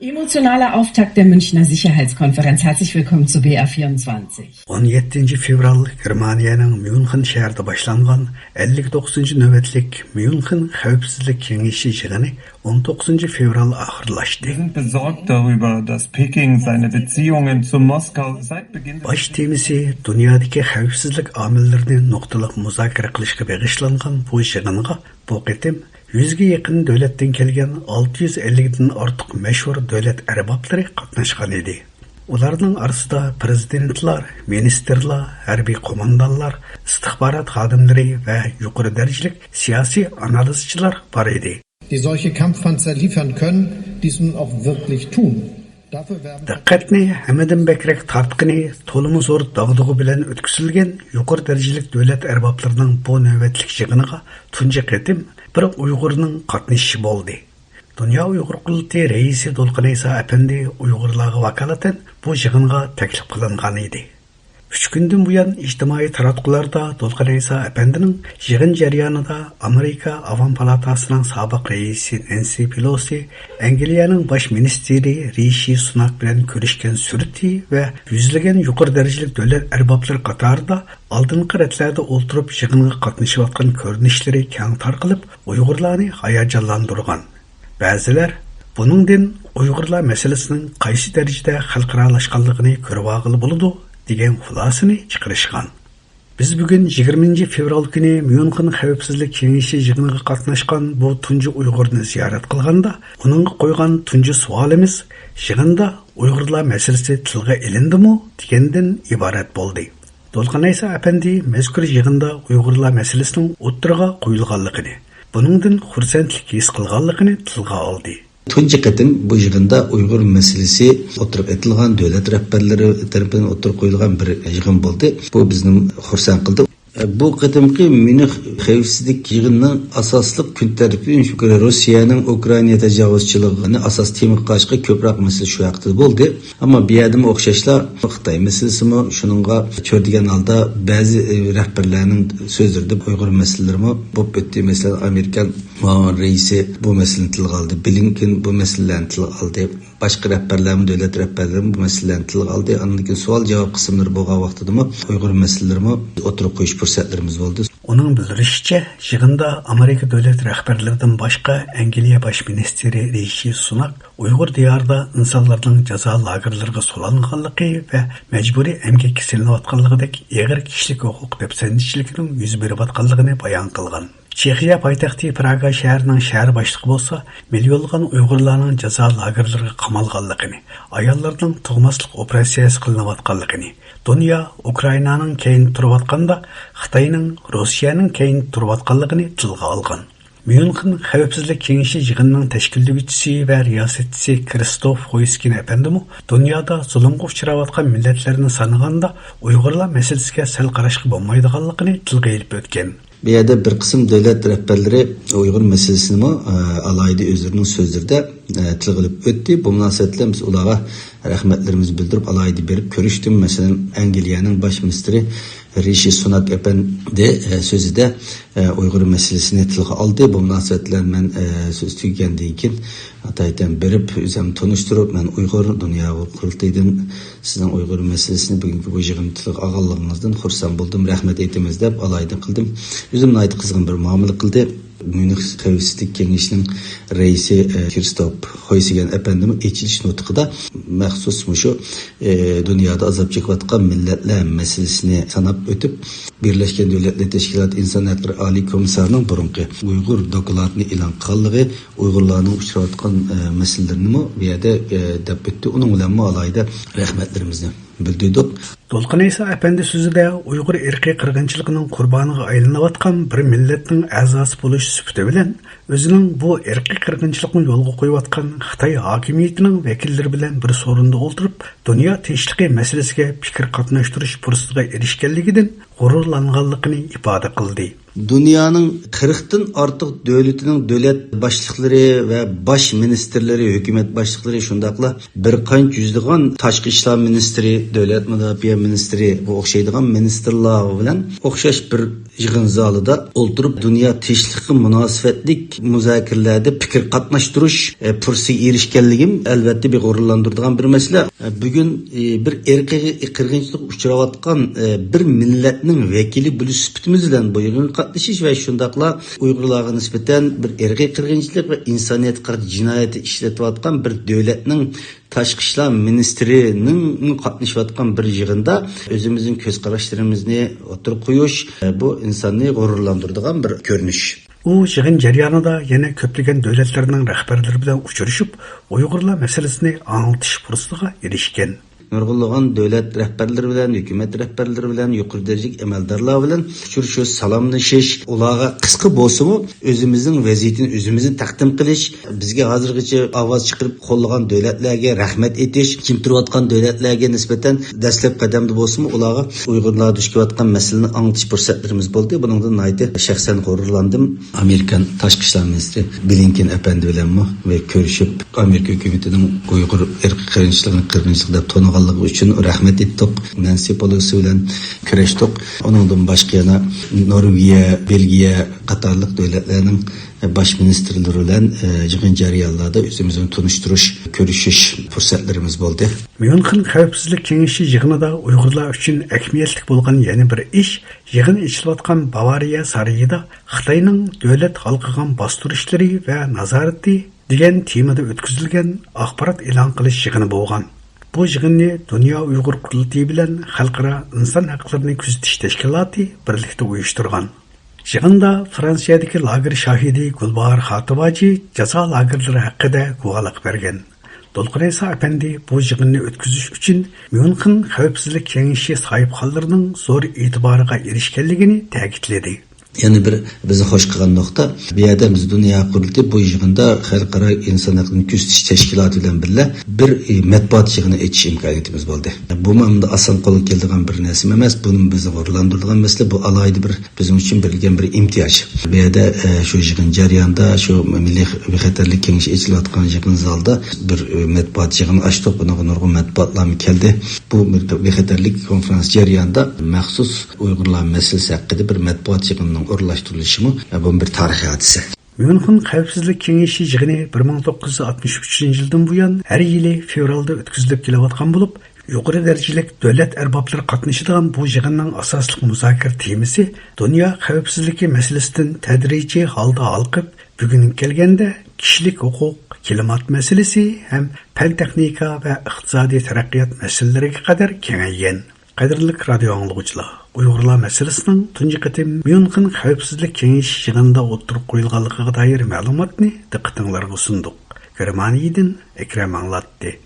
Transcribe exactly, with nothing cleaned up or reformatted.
Emotionaler Auftakt der Münchner Sicherheitskonferenz. Herzlich willkommen zu B R vierundzwanzig. ئون يەتتىنچى فېۋرال گېرمانىيەنىڭ ميۇنخېن شەھىرىدە باشلانغان ئەللىك توققۇزىنچى نۆۋەتلىك ميۇنخېن خەۋپسىزلىك كېڭىشى يىغىنى ئون توققۇزىنچى فېۋرال ئاخىرلاشتى. Wir sind besorgt darüber, dass Peking seine Beziehungen zu Moskau seit Beginn des باش تېمىسى دۇنيادىكى خەۋپسىزلىك ئامىللىرىنى نۇقتىلىق مۇزاكىرە قىلىشقا بېغىشلانغان بۇ يىغىنغا بۇ قېتىم يۈزگە يېقىن دۆلەتتىن كەلگەن ئالتە يۈز ئەللىكتىن ئارتۇق مەشھۇر دۆلەت ئەربابلىرى قاتناشقان ئىدى. ئۇلارنىڭ ئارىسىدا پىرېزىدېنتلار، مىنىستىرلار، ھەربىي قوماندانلار، ئىستىخبارات خادىملىرى ۋە يۇقىرى دەرىجىلىك سىياسىي ئانالىزچىلار بار ئىدى. Die solche Kampfpanzer liefern können, dies nun auch wirklich tun. دىققەتنى ھەممىدىن بەكرەك تارتقىنى تولىمۇ زور داغدۇغا بىلەن ئۆتكۈزۈلگەن يۇقىرى دەرىجىلىك دۆلەت ئەربابلىرىنىڭ بۇ نۆۋەتلىك يىغىنىغا تۇنجى قېتىم بىر ئۇيغۇرنىڭ قاتنىشىشى بولدى. دۇنيا ئۇيغۇر قۇرۇلتىيى رەئىسى دولقۇن ئەيسا ئەپەندى ئۇيغۇرلارغا ۋاكالىتەن بۇ يىغىنغا تەكلىپ قىلىنغان ئىدى. ئۈچ كۈندىن بۇيان ئىجتىمائىي تاراتقۇلاردا دولقۇن ئەيسا ئەپەندىنىڭ يىغىن جەريانىدا ئامېرىكا ئاۋام پالاتاسىنىڭ سابىق رەئىسى نەنسى پېلوسى، ئەنگلىيەنىڭ باش مىنىستىرى رىشى سۇناك بىلەن كۆرۈشكەن سۈرىتى ۋە يۈزلىگەن يۇقىرى دەرىجىلىك دۆلەت ئەربابلىرى قاتارىدا ئالدىنقى رەتلەردە ئولتۇرۇپ يىغىنغا قاتنىشىۋاتقان كۆرۈنۈشلىرى كەڭ تارقىلىپ، ئۇيغۇرلارنى ھاياجانلاندۇرغان. بەزىلەر بۇنىڭدىن ئۇيغۇرلار مەسىلىسىنىڭ قايسى دەرىجىدە خەلقئارالاشقانلىقىنى كۆرۈۋالغىلى بولىدۇ، دېگەن خۇلاسىنى چىقىرىشقان. بىز بۈگۈن يىگىرمىنچى فېۋرال كۈنى ميۇنخېن خەۋپسىزلىك كېڭىشى يىغىنىغا قاتناشقان بۇ تۇنجى ئۇيغۇرنى زىيارەت قىلغاندا، ئۇنىڭغا قويغان تۇنجى سوئالىمىز، يىغىندا ئۇيغۇرلار مەسىلىسى تىلغا ئېلىندىمۇ؟ دېگەندىن ئىبارەت بولدى. دولقۇن ئەيسا ئەپەندى مەزكۇر يىغىندا ئۇيغۇرلار مەسىلىسىنىڭ ئوتتۇرىغا قويۇلغانلىقىنى، بۇنىڭدىن خۇرسەنلىك ھېس قىلغانلىقىنى تىلغا ئالدى. تۇنجى قېتىم بۇ يىغىندا ئۇيغۇر مەسىلىسى ئوتتۇرىغا ئېتىلغان، دۆلەت رەھبەرلىرى تەرىپىدىن ئوتتۇرىغا قويۇلغان بىر يىغىن بولدى. بۇ بىزنى خۇرسەن قىلدى. بۇ قېتىمقى ميۇنخ خەۋپسىزلىك يىغىنىنىڭ ئاساسلىق كۈن تەرتىپى روسىيەنىڭ ئۇكرائىنا تاجاۋۇزچىلىقىنى ئاساس تېما قىلىشقا كۆپرەك مەسىلە شۇ ھەقتە بولدى. ئەمما بۇ يەردىمۇ ئوخشاشلا خىتاي مەسىلىسىمۇ، شۇنىڭغا چۆرىدىگەن ھالدا بەزى، ئى، رەھبەرلەرنىڭ سۆزلىرىدە ئۇيغۇر مەسىلىلىرىمۇ بولۇپ ئۆتتى. مەسىلەن، ئامېرىكان مۇئاۋىن رەئىسى بۇ مەسىلىنى تىلغا ئالدى. بلىنكېن بۇ مەسىلىلەرنى تىلغا ئالدى. باشقا رەھبەرلەرمۇ، دۆلەت رەھبەرلىرىمۇ بۇ مەسىلىلەرنى تىلغا ئالدى. ئاندىن كېيىن سوئال-جاۋاب قىسىملىرى بولغان ۋاقتىدىمۇ ئۇيغۇر مەسىلىلىرىمۇ ئوتتۇرىغا قويۇش پۇرسەتلىرىمىز بولدى. ئۇنىڭ بىلدۈرۈشىچە، يىغىندا ئامېرىكا دۆلەت رەھبەرلىرىدىن باشقا ئەنگلىيە باش مىنىستىرى رىشى سۇناك ئۇيغۇر دىيارىدا ئىنسانلارنىڭ جازا لاگېرلىرىغا سولانغانلىقى ۋە مەجبۇرىي ئەمگەككە سېلىنىۋاتقانلىقىدەك ئېغىر كىشىلىك ھوقۇق دەپسەندىچىلىكىنىڭ يۈز بېرىۋاتقانلىقىنى بايان قىلغان. چېخىيە پايتەختى پراگا شەھىرىنىڭ شەھەر باشلىقى بولسا مىليونلىغان ئۇيغۇرلارنىڭ جازا لاگېرلىرىغا قامالغانلىقىنى، ئاياللارنىڭ تۇغماسلىق ئوپېراتسىيەسى قىلىنىۋاتقانلىقىنى، دۇنيا ئۇكرائىنانىڭ كەينىدە تۇرۇۋاتقاندا خىتاينىڭ روسىيەنىڭ كەينىدە تۇرۇۋاتقانلىقىنى تىلغا ئالغان. ميۇنخېن خەۋپسىزلىك كېڭىشى يىغىنىنىڭ تەشكىللىگۈچىسى ۋە رىياسەتچىسى كرىستوف خويسكىن ئەپەندىمۇ دۇنيادا زۇلۇمغا ئۇچراۋاتقان مىللەتلەرنى سانىغاندا ئۇيغۇرلار مەسىلىسىگە سەل قاراشقا بولمايدىغانلىقىنى تىلغا ئېلىپ ئۆتكەن. بۇ يەردە بىر قىسىم دۆلەت رەھبەرلىرى ئۇيغۇر مەسىلىسىنىمۇ، ئە، ئالاھىدە ئۆزلىرىنىڭ سۆزلىرىدە، ئە، تىلغا ئېلىپ ئۆتتى. بۇ مۇناسىۋەت بىلەن بىز ئۇلارغا رەھمەتلىرىمىزنى بىلدۈرۈپ، ئالاھىدە بېرىپ كۆرۈشتىم. مەسىلەن، ئەنگلىيەنىڭ باش مىنىستىرى رىشى سۇناك ئەپەندى، ئە، سۆزىدە، ئە، ئۇيغۇر مەسىلىسىنى تىلغا ئالدى. بۇ مۇناسىۋەت بىلەن مەن، ئە، سۆز تۈگىگەندىن كېيىن ئاتايىتەن بېرىپ، ئۆزۈم تونۇشتۇرۇپ، مەن ئۇيغۇر، دۇنيا ئۇيغۇر قۇرۇلتىيىدىن سىزنىڭ ئۇيغۇر مەسىلىسىنى بۈگۈنكى بۇ يىغىندا تىلغا ئالغانلىقىڭىزدىن خۇرسەن بولدۇم، رەھمەت ئېيتىمىز دەپ ئالاھىدە قىلدىم. ئۆزۈم ناھايىتى قىزغىن بىر مۇئامىلە قىلدى. ميۇنخ خەۋپسىزلىك كېڭىشىنىڭ رەئىسى، ئە، كرىستوپ خويسگەن ئەپەندىمۇ ئېچىلىش نۇتقىدا مەخسۇس مۇشۇ، ئە، دۇنيادا ئازاب چېكىۋاتقان مىللەتلەر مەسىلىسىنى ساناپ ئۆتۈپ، بىرلەشكەن دۆلەتلەر تەشكىلاتى ئىنسان ھەقلىرى ئالىي كومىسسارىنىڭ بۇرۇنقى ئۇيغۇر دوكلاتىنى ئېلان قىلغانلىقى، ئۇيغۇرلارنىڭ ئۇچراۋاتقان، ئە، مەسىلىلىرىنىمۇ بۇ يەردە، ئە، دەپ ئۆتتى. ئۇنىڭ بىلەنمۇ ئالاھىدە رەھمەتلىرىمىزنى بىلدۈردۇق. دولقۇن ئەيسا ئەپەندى سۆزىدە ئۇيغۇر ئىرقىي قىرغىنچىلىقىنىڭ قۇربانىغا ئايلىنىۋاتقان بىر مىللەتنىڭ ئەزاسى بولۇش سۈپىتى بىلەن، ئۆزىنىڭ بۇ ئىرقىي قىرغىنچىلىقنى يولغا قويۇۋاتقان خىتاي ھاكىمىيىتىنىڭ ۋەكىللىرى بىلەن بىر سورۇندا ئولتۇرۇپ، دۇنيا تىنچلىقى مەسىلىسىگە پىكىر قاتناشتۇرۇش پۇرسىتىگە ئېرىشكەنلىكىدىن غۇرۇرلانغانلىقىنى ئىپادە قىلدى. دۇنيانىڭ قىرىقتىن ئارتۇق دۆلىتىنىڭ دۆلەت باشلىقلىرى ۋە باش مىنىستىرلىرى، ھۆكۈمەت باشلىقلىرى، شۇنداقلا بىر قانچە يۈزلىغان تاشقى ئىشلار مىنىستىرى، دۆلەت مۇداپىئە مىنىستىرى، بۇ ئوخشايدىغان مىنىستىرلار بىلەن ئوخشاش بىر يىغىن زالىدا ئولتۇرۇپ، دۇنيا تىنچلىقىغا مۇناسىۋەتلىك مۇزاكىرىلەردە پىكىر قاتناشتۇرۇش، ئە، پۇرسىتىگە ئېرىشكەنلىكىم، ئەلۋەتتە، بىر غۇرۇرلاندۇرىدىغان بىر مەسىلە. ئە، بۈگۈن، ئە، بىر ئىرقىي قىرغىنچىلىققا ئۇچراۋاتقان، ئە، بىر مىللەتنىڭ ۋەكىلى بولۇش سۈپىتىمىز بىلەن بۇ يىغىنغا قاتنىشىش ۋە شۇنداقلا ئۇيغۇرلارغا نىسبەتەن بىر ئىرقىي قىرغىنچىلىق ۋە ئىنسانىيەتكە قارشى جىنايەت ئىشلىتىۋاتقان بىر دۆلەتنىڭ تاشقى ئىشلار مىنىستىرىنىڭ قاتنىشىۋاتقان بىر يىغىندا ئۆزىمىزنىڭ كۆز قاراشلىرىمىزنى ئوتتۇرىغا قويۇش، بۇ ئىنساننى غۇرۇرلاندۇرىدىغان بىر كۆرۈنۈش. ئۇ يىغىن جەريانىدا يەنە كۆپلىگەن دۆلەتلەرنىڭ رەھبەرلىرى بىلەن ئۇچرىشىپ، ئۇيغۇرلار مەسىلىسىنى ئاڭلىتىش پۇرسىتىغا ئېرىشكەن. نۇرغۇنلىغان دۆلەت رەھبەرلىرى بىلەن، ھۆكۈمەت رەھبەرلىرى بىلەن، يۇقىرى دەرىجىلىك ئەمەلدارلار بىلەن ئۇچرىشىش، سالاملىشىش، ئۇلارغا قىسقا بولسىمۇ ئۆزىمىزنىڭ ۋەزىيىتىنى ئۆزىمىزدىن تەقدىم قىلىش، بىزگە ھازىرغىچە ئاۋاز چىقىرىپ قوللىغان دۆلەتلەرگە رەھمەت ئېيتىش، چىم تۇرۇۋاتقان دۆلەتلەرگە نىسبەتەن دەسلەپ قەدەمدە بولسىمۇ ئۇلارغا ئۇيغۇرلار دۇچ كېلىۋاتقان مەسىلىنى ئاڭلىتىش پۇرسەتلىرىمىز بولدى. بۇنىڭدىن ناھايىتى شەخسەن غۇرۇرلاندىم. ئامېرىكان تاشقى ئىشلار مىنىستىرى بلىنكېن ئەپەندى بىلەنمۇ ۋە كۆرۈشۈپ، ئامېرىكا ھۆكۈمىتىنىڭ ئۇيغۇر ئىرقىي قىرغىنچىلىقىنى قىرغىنچىلىق دەپ تونۇغانلىقى ئۈچۈن رەھمەت ئېيتتۇق. نەنسى پېلوسى بىلەن كۆرۈشتۇق. ئۇنىڭدىن باشقا يەنە نورۋېگىيە، بېلگىيە قاتارلىق دۆلەتلەرنىڭ باش مىنىستىرلىرى بىلەن، ئە، يىغىن جەريانلاردا ئۆزىمىزنى تونۇشتۇرۇش، كۆرۈشۈش پۇرسەتلىرىمىز بولدى. ميۇنخېن خەۋپسىزلىك كېڭىشى يىغىنىدا ئۇيغۇرلار ئۈچۈن ئەھمىيەتلىك بولغان يەنە بىر ئىش، يىغىن ئېچىلىۋاتقان باۋارىيە سارىيىدا خىتاينىڭ دۆلەت ھالقىغان باستۇرۇشلىرى ۋە نازارىتى دېگەن تېمىدا ئۆتكۈزۈلگەن ئاخبارات ئېلان قىلىش يىغىنى بولغان. بۇ يىغىننى دۇنيا ئۇيغۇر قۇرۇلتىيى بىلەن خەلقئارا ئىنسان ھەقلىرىنى كۆزىتىش تەشكىلاتى بىرلىكتە ئۇيۇشتۇرغان. يىغىندا فرانسىيەدىكى لاگېر شاھىدى گۈلباھار خاتىۋاجى جازا لاگېرلىرى ھەققىدە گۇۋاھلىق بەرگەن. دولقۇن ئەيسا ئەپەندى بۇ يىغىننى ئۆتكۈزۈش ئۈچۈن ميۇنخېن خەۋپسىزلىك كېڭىشى ساھىبخانلىرىنىڭ زور ئېتىبارىغا ئېرىشكەنلىكىنى تەكىتلىدى. يەنە بىر بىزنى خوش قىلغان نۇقتا، بۇ يەردە بىز دۇنيا قۇرۇلتىيى بۇ يىغىندا خەلقئارا ئىنسان ھەقلىرىنى كۆزىتىش تەشكىلاتى بىلەن بىللە بىر، ئى، مەتبۇئات يىغىنى ئېچىش ئىمكانىيىتىمىز بولدى. بۇمۇ ئەمدى ئاسان قولغا كېلىدىغان بىر نەرسە ئەمەس، بۇنىمۇ بىزنى غۇرۇرلاندۇرىدىغان مەسىلە، بۇ ئالاھىدە بىر بىزنىڭ ئۈچۈن بېرىلگەن بىر ئىمتىياز. بۇ يەردە، ئە، شۇ يىغىن جەريانىدا شۇ مىللىي بىخەتەرلىك كېڭىشى ئېچىلىۋاتقان يىغىن زالىدا بىر، ئە، مەتبۇئات يىغىنى ئاچتۇق. بۇنىڭغا نۇرغۇن مەتبۇئاتلارمۇ كەلدى. بۇ بىر بىخەتەرلىك كونفرانس جەريانىدا مەخسۇس ئۇيغۇرلار مەسىلىسى ھەققىدە بىر مەتبۇئات يىغىنىنىڭ ئورۇنلاشتۇرۇلۇشىمۇ، ئە، بۇمۇ بىر تارىخىي ھادىسە. ميۇنخېن خەۋپسىزلىك كېڭىشى يىغىنى بىر مىڭ توققۇز يۈز ئاتمىش ئۈچىنچى يىلدىن بۇيان ھەر يىلى فېۋرالدا ئۆتكۈزۈلۈپ كېلىۋاتقان بولۇپ، يۇقىرى دەرىجىلىك دۆلەت ئەربابلىرى قاتنىشىدىغان بۇ يىغىننىڭ ئاساسلىق مۇزاكىرە تېمىسى دۇنيا خەۋپسىزلىكى مەسىلىسىدىن تەدرىجىي ھالدا ھالقىپ، بۈگۈنگە كەلگەندە كىشىلىك ھوقۇق، كىلىمات مەسىلىسى ھەم پەن-تېخنىكا ۋە ئىقتىسادىي تەرەققىيات مەسىلىلىرىگە قەدەر كېڭەيگەن. قەدىرلىك رادىيو ئاڭلىغۇچىلار، ئۇيغۇرلار مەسىلىسىنىڭ تۇنجى قېتىم ميۇنخېن خەۋپسىزلىك كېڭىشى يىغىنىدا ئوتتۇرىغا قويۇلغانلىقىغا دائىر مەلۇماتنى دىققىتىڭلارغا سۇندۇق. گېرمانىيەدىن ئەكرەم ئاڭلاتتى.